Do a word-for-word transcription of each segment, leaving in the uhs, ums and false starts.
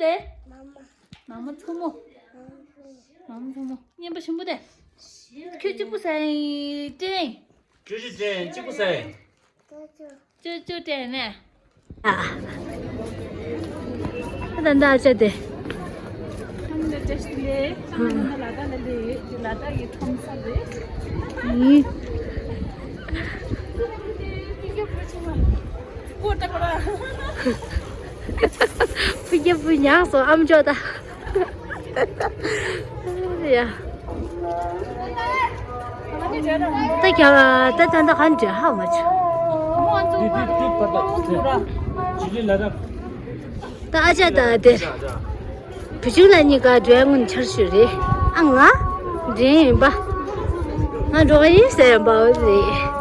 ཏེ། མ་མ་མཚོ་མོ། མ་མ་མཚོ་མོ། གཉན་པ་ཆེན་པོ་ཏེ། ཁྱོད་གཅིག་པུ་ཟ་ཡིན་ཏེ། ཁྱོད་ཀྱི་དྲན་གཅིག་པུ་ཟ་ཡིན། ཅོ་ཅོ་དྲན་ནས། ཨ་ད་འདའ་ཅོ་དེ། ལ་དྭགས་ལ་ལས་ཡོད་ཀྱི་ལ་དྭགས་ཀྱི་ཁྲོམ་ས་རེད། ཡིན། ཕུ་རྒྱ་ཕུ་ཉག་སོ་ཨམ་ཅོག་ད། ཡ། ད་ཀྱང་ད་ད་ད་ག་འདྲ་ཧ་མ་ཆུ། ད་ཨ་ཅག་ད་དེ། བུ་ཆུང་ལ་གཉིས་ཀ་འགྲོ་ཡ་སྔོན་འཆར་ཞུ་རེད། ཨ་ང་། འདྲེན་ཡིན་པ། ང་འགྲོ་གི་ཡིན་ཟེར་ཡ་འབའ་བ་རེད།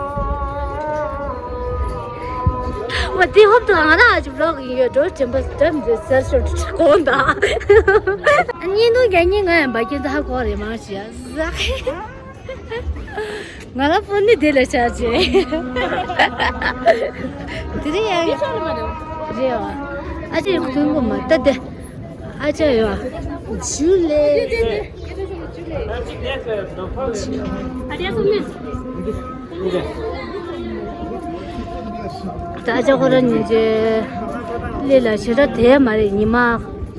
ང་དེ་ཧོབ་ཏུ་ང་རང་ཨ་ཅི་བློག་ཡིན་ཡོད་འགྲོ་དྲན་པ་དྲན་འདི་ཟེར་ཞོར་དུ་གོང་དང་། བརྙན་ཐུང་རྒྱག་མཁན་ང་ཡང་འབའ་སྐྱེ་འདི་ཧ་གོ་རེད་མ་ཞེས་ཟ། ང་ལ་ཕོན་ནི་དེ་ལ་ཆ་ཆེ། དེ་རིང་ཡང་རེད་བ། ཨ་ཅེ་ཡང་ཐུན་གོ་མ་ལྟ་དེ། ཨ་ཅག་ཡོད། ཇུ་ལེ། ད་ཨ་ཅག་ཁོ་རང་ཉིན་བྱེད་ལས་ལ་ཞེ་དྲག་དེ་མ་རེད། ཉི་མ་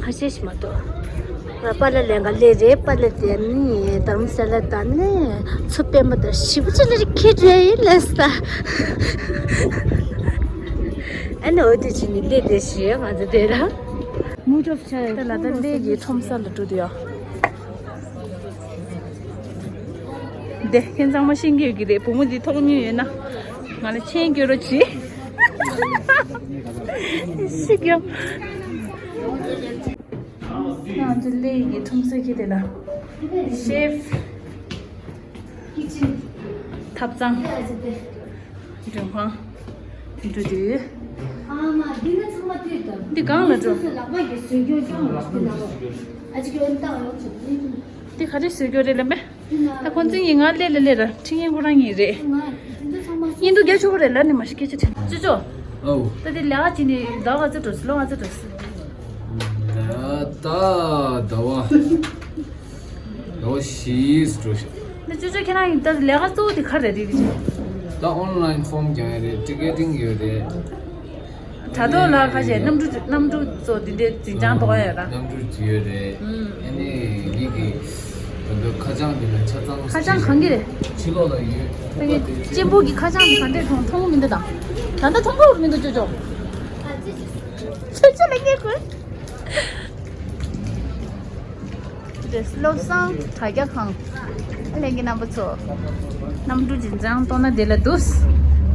ཁ་ཤས་ཤིག་མ་གཏོགས། པཱ་ལགས་ལེན་ག་ལས་རེད། པཱ་ལགས་དེ་ནི་དྷ་རམ་ས་ལ་དང་ནི་མཚོ་པད་མ་དང་ཞིབ་ཅིག་ལ་ཁྱེད་རེད་ལས་ས། ཨ་ནི་འོ་དེ་ཕྱིན་ནི་ལས་རེད་ཞེས་ང་ཚོ་དེ་ལ། མུ་ཏོག་ཆ་ད་ལ་ད་ལས་ཀྱི་ཁྲོམ་ས་ལ་འགྲོ་དུ་ཡོད། འདི་ཁྱེད་ཚང་མ་ཤེས་ཀྱི་ཡོད་ཀྱི་རེད། བུ་མོ་འདི་མཐོང་མྱོང་ཡོད་ན་ང་ལ་མཆན་སྐྱོན་རོགས་གྱིས། ཤི་གི་ཡོད། ང་ཚོ་ལས་ཀྱི་ཁྲོམ་ས་ཁྱེད་དེ་ལ་ཤེབ། ཐབ་ཚང་། མགྲོན་ཁང་། འགྲོ་དུས། ཨ་མ་འདི་ནི་ཚང་མ་དུས་དང་། འདི་གང་ལ་འགྲོ། སོ་སོའི་ལག་པ་ཡི་བཟོས་རྒྱུ་ཡང་ལ་འདི་ལ། ཨ་ཅིག་ཡོན་བཏང་ཡོང་ཆོག་འདི་འདི། འདི་ག་རེ་བཟོས་རྒྱུ་རེད་ལབ་པས། ད་ཁོང་ཚོ་ཡིན་ང་ལས་ལས་ལས་ར་ཁྲིད་མཁན་ཁོ་རང་ཡིན་རེད། ང་འདི་ཚང་མ་སོ་སོ། ཡིན་འདུག་རྒྱ་ཆོག་གི་རེད་ལ་ནི་མ་ཤི་སྐད་ཆ་དྲན། ཅོ་ཅོ། ཨོ། ད་འདི་ལས་ཀ་བྱེད་ནི་ཟླ་ག་ཚོད་འགྲོ་སི་ལོ་ག་ཚོད་འགྲོ་སི། ད་ཟླ་བ། ཟླ་བ་བཞི་འགྲོ་ཤག་འདི་ཅོ་ཅོ་ཁྱེད་རང་ཡིན་ད་ལས་ཀ་གཙོ་བོ་དེ་ག་རེ་རེད་རེད། ད་ཨོན་ལན་ཕོམ་རྒྱག་ཡ་རེད། ཊི་ཀེ་ཊིང་ཡོད་རེད། དྲ་ཐོག་ལ་ཁ་ཤས་གནམ་གྲུ་གནམ་གྲུ་ཚོ་འདི་འདྲའི་འཛིན་བྱང་གཏོང་ཡ་ཡོད་ར། གནམ་གྲུ་ཅི་ཡོད་རེད། ཨ་ནི་ངེད་ཀྱི་ད་ལྟ་ཁ་བྱང་འདི་ལ་ཆ་ཚང་ཁ་བྱང་གང་གི་རེད། ཕྱི་ལོགས་ལ་ཡོད། ད་ངས་གཅེན་པོ་གི་ཁ་བྱང་གི་ག་འདྲས་མཐོང་མཐོང་གི་མི་འདུག་དང་། ད་ལྟ་མཐོང་གི་མི་འདུག་ཅོ་ཅོ། ཅོ་ཅོ་ལ་ངས་གོ། དེ་བློ་བཟང་དྲ་རྒྱ་ཁང་། ལྷན་རྒྱས་རྣམ་པ་ཚོ། གནམ་གྲུ་འཛིན་བྱང་གཏོང་ན་དེ་ལ་འདུག་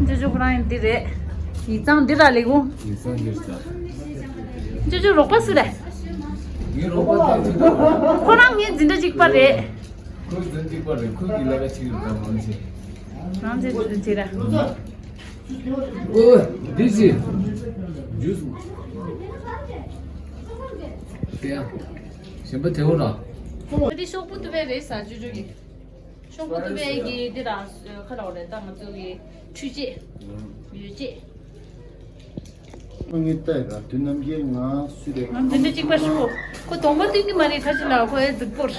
ཅོ་ཅོ་ཁོ་རང་ཡང་འདི་རེད། ཡིག་ཚང་འདི་ར་ལེགས་འོང་། ཡིག་ཚང་འདི་རེད། ཅོ་ཅོ་རོགས་པ་སུ་རེད། ངའི་རོགས་པ་དེ་ཅི་འདུག་ཁོ་རང་ངའི་འཛིན་གྲྭ་གཅིག་པ་རེད། ཁོའི་འཛིན་གཅིག་པ་རེད། ཁོའི་གི་ལས་ཀ་བྱེད་ཡོད་ད་མང་ཆེ། རང་འཛིན་གྲྭ་གཅིག་ར། ཨོ། འདི་ཅི། ཇུས། དེ་ཡང་། གཞན་པ་དེ་འོ་ར། འདི་ཤོག་བུ་ཏུ་བས་རེད་ཟ་ཅུ་ཅུ་གི། ཤོག་བུ་ཏུ་བས་གི་འདི་ར་ཁ་ལ་འོ་རེད་ད་ང་ཚོ་གི་འཕྲུལ་ཆས། ཡོ་ཆས། ངའི་ལྟ་ཡ་དུས་ནམ་རྒྱལ་ང་སུ་རེད། ང་འཛིན་གྲྭ་གཅིག་པ་ཧྲིལ་པོ། ཁོ་གདོང་པ་སྟོན་གི་མ་རེད་ཁ་ཅིག་ལ་ཁོ་ཨེ་རྫིག་པོར།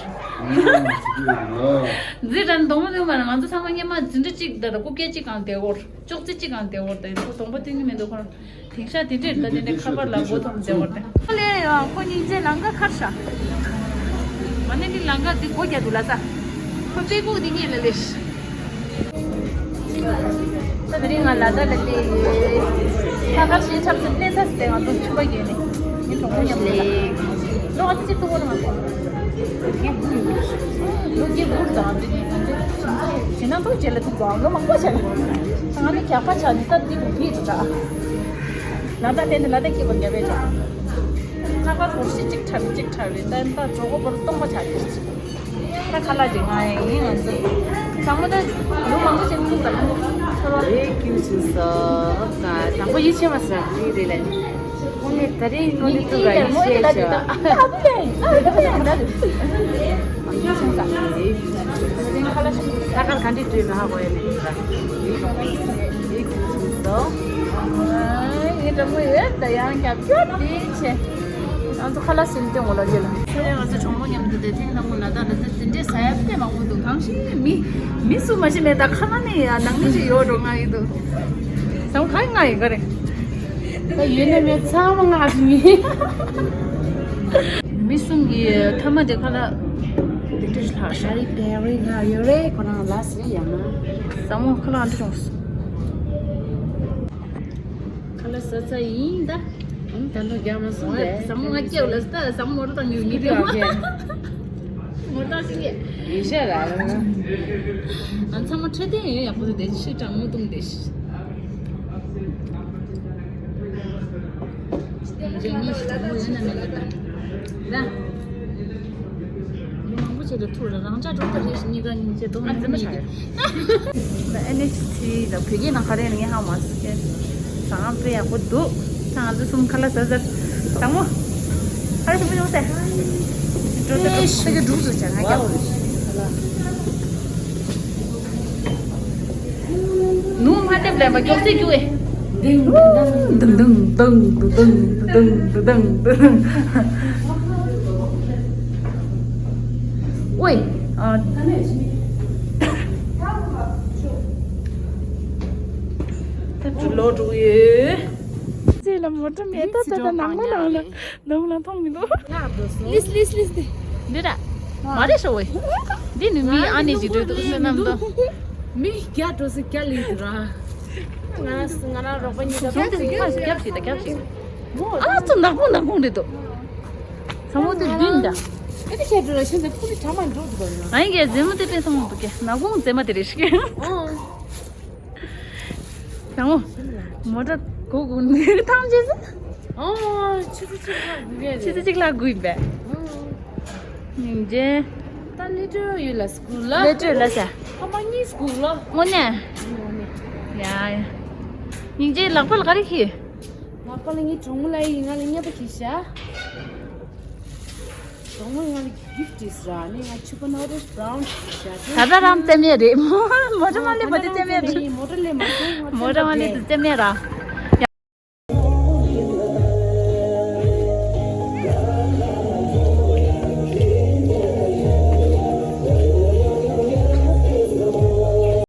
འཛིན་ར་གདོང་པ་སྟོན་གི་མ་རེད། ང་ཚོ་ཚང་མ་སྔོན་མ་འཛིན་གྲྭ་གཅིག་ད་ལྟ་རྐུབ་བཀྱག་གཅིག་གང་བསྡད་སྐོར། ཅོག་ཙེ་གཅིག་གང་བསྡད་སྐོར་ད་ཡིན་ཁོ་གདོང་པ་སྟོན་གི་མི་འདུག་ཁོ་རང་དེང་ཤག་དེ་འདྲས་ད་དེ་འདྲས་ཁ་པར་ལ་མགོ་འཐོམ་བསྡད་སྐོར་ད། ཁོ་ལས་ཡང་ཁོ་སྙིང་རྗེ་ལང་ཀ་ཁར་ཤག་མ་ནི་ནི་ལང་ཀ་འདི་སྒོ་རྒྱག་འདུག་ལ་ས། ཁོ་པད་ཁུག་འདི་གཉིས་ལ་ལས། ད་དེ་རིང་ང་ལ་དྭགས་ལ་སླེབས་ཡོད། ལྷག་དཀར་ཞེས་འཁྲབ་ཚུལ་གནས་ཚ་ཟེར་ང་ཚོ་ཆུ་བ་ཡོད་ནི། ངའི་གྲོགས་པོ་མཉམ་དུ་ལ། ལོ་ང་ཚོ་གཅིག་ཏུ་བོར་ང་ཚོ། ལོ་རྒྱས་འབུར། ལོ་རྒྱས་འབུར་དང་འདི་ནི་ང་ཚོ་ཞིང་ཆེན་ན་ཐུག་རྗེས་ལ་ཐུག་པའང་ལོ་མང་པོ་བྱས་ལ། ང་ནི་རྒྱག་པ་ཆགས་ནི་ད་འདི་འབུར་ཕིས་འགྲོ་གྲགས། ལ་དྭགས་བསྟན་ནི་ལ་དྭགས་སྐྱིད་པ་རྒྱ་བས་ཆགས། ལྷག་དཀར་བོར་ཤི་གཅིག་འཁྲབ་གཅིག་འཁྲབ་རེད་ད་ད་གྲོགས་པོ་བོར་སྟོང་པ་ཆགས་ཀྱི། ད་ཁ་ལག་དེ་ང་ཡིན་ང་ཚོ། ཚང་མ་ད་ལོ་མང་པོ་ཞིག་ཐུག་ད་ལ་ནི་ཚོར་བ་རེད་ཀྱིས་ཟ། དང་པོ་ཡིད་ཆེས་མ་ཟ་ཡིད་རེད་ལ་ནི། དངོས་གནས་ད་རེས་དངོས་གནས་ཐུག་ག་ཡིད་ཆེས་བྱ། ཡིད་ཆེས་ད། ཁ་ལག་ག་འདྲས་འདུག་མ་ཧ་གོ་ཡ་མེད་ད། ཡིད་ཆེས་ཟ། ཡིད་ཆེས་ཟ། ཡིད་ཆེས་ཟ། ང་ཚོ་ཁ་ལག་ཟིན་ཏེ་འོ་ལ་རྗེས་ལ། ཁ་ལག་ང་ཚོ་གྲོགས་མོ་མཉམ་དུ་དེ་ཐེངས་དང་པོ་ལ་དྭགས་ལ་དེ་དེ་འདྲའི་ཟ་ཡ་དཔེ་མང་པོ་འདུག་གང་ཞིག་མི་མི་སུ་མ་ཤེས་མེད། ད་ཁ་ལག་ནི་ཡ་ནང་མི་ཞིག་ཡོད་འགྲོ་ང་ཡིན་འདུག་ཟམ་ག་ང་ཡིན་ག་རེ། ད་ཡོད་ན་མེད་ཚང་མ་ང་ཞིག་མི། མི་གསུམ་གྱི་ཐ་མ་དེ་ཁ་ལག་དེ་འདྲ་ཞིག་ལྷག་ཤག་ཤ་རི་བེ་རི་ང་ཡོད་རེད། ཁོ་རང་ལ་སི་ཡང་ན་ཟམ་མོ་ཁ་ལག་འདི་བྱུང་། ཁ་ལག་ཟ་ཚར་ཡིན་ད། ད་ནོ་རྒྱ་མ་སོང་རེད། ཟམ་མོ་ང་སྐྱེའུ་ལ་ད་ཟམ་མོ་མོ་ཊ་བཏང་ཡོད་མི་དེ་མོ་ཊ་ཤིང་གེ་ཡིན་ཤ་ར། ང་ཚང་མ་འཕྲོད་བསྟེན་ཡོད་ཡག་པོ་དེ་ཤི་གྲང་མོ་བཏུང་དེ་ཤི། རེ་གཉིས་ཤི་གྲང་མོ་ཡོད་ན་མེད་ལ་ད། ད། མི་མང་པོ་བྱས་ཏེ་ཐུག་ལ་རང་ཅག་འགྲོ་ད་རེ་ཤི་གཉིས་ཀ་གཉིས་བྱས་དོ་ང་ཚང་མ་ཤ་རེད། ཨེན་ཨེཆ་ཐི་ལ་བོད་སྐད་ནང་ག་རེ་ཡིན་ངས་ཧ་མ་སོང་། ཟ་ཁང་དཔེ་ཡག་པོ་འདུག་ད་ང་ཚོ་གསུམ་ཁ་ལག་ཟ་ཟེར། དང་མོ། ཨ་རེ་ཞུ་མི་ཡོང་སེ། འགྲོ་ཟེར་འགྲོ་ཟེར་གི་འགྲུབ་ཟེར་བྱ་ང་རྒྱག་ནུ་མ་ལྟེབ་ལེན་པ་མགྱོགས་སེ་རྒྱུ་ཨེ། དང་དང་དང་དང་དང་དང་དང་དང་དང་། ཨོའི། ཨ། ད་ཅུ་ལོ་འགྲོ་ཡོད། ཅེས་ལ་མོ་ཊ་མེད་ད་ད་ད་ནང་མ་ནང་ལ་ནང་ལ་མཐོང་མི་འདུག་ལིས་ལིས་ལིས་ཏེ། འདི་ར། མ་རེད་ཤོ་ཝེ། འདི་ནི་མི་ཨ་ནེ་ཅིག་འགྲོ་འདུག་བསོད་ནམས་དང་། མི་བརྒྱ་འགྲོ་སི་བརྒྱ་ལིས་ཏེ་ར། ང་ང་རང་རོགས་པ་གཉིས་ཀ་ཁྱོད་ཚོ་ཁ་རྒྱབ་ཞིག་དང་རྒྱབ་ཞིག་ཨ་ཙི་ནག་པོ་ནག་པོ་འདི་འདུག་ས་མོ་དེ་བདུན་འདྲ། ཨེ་དེ་ཁྱེད་འགྲོ་ལ་ཤིན་ཏུ་ཕུ་ནི་གྲ་མ་འགྲོ་འདུག་ཡང་། ཨ་ཡིན་གྱི་རྫི་མོ་དེ་དཔེ་ཐང་འདུག་གི་ནག་པོ་རྫི་མ་དེ་རེད་ཤི། ཨོ། ས་མོ། མོ་ཊ་གོ་གོ་ནི་ཐང་ཅེས། ཨོ། ཆུ་ཚོད་གཅིག་ལྷག་དགོས་ཀྱི་རེད། ཆུ་ཚོད་གཅིག་ལྷག་དགོས་ཡིན་པས། ཨོ། སྙིང་རྗེ། ད་ལི་ཏྲོ་ཡོད་ལ་སྐུལ་ལ། ལི་ཏྲོ་ལ་ས། ཁ་མ་གཉིས་སྐུལ་ལ། དངོས་གནས། དངོས་གནས། ཡ་ཡ། སྙིང་རྗེ་ལག་པ་ལ་ག་རེ་ཁྱེར། ལག་པ་ལ་ངའི་གྲོགས་མོ་ལ་ཡིན་ང་ལ་རྔན་པ་ཁྱེར་ཤག་གྲོགས་མོ་ང་ལ་གིཕ་ཊི་རེད་ཟེར་ནི་ང་ཆུ་པ་ནོ་རེ་བྷ་རའུན་ཁྱེར་ཤག་ད་ལྟ་རང་རྩེ་མེད་རེད། མོ་ཊ་མ་སླེབས་པ་དེ་རྩེ་མེད་རེད། མོ་ཊ་སླེབས་མ་སོང་། མོ་ཊ་མ་སླེབས་དུས་རྩེ་མེད་ར།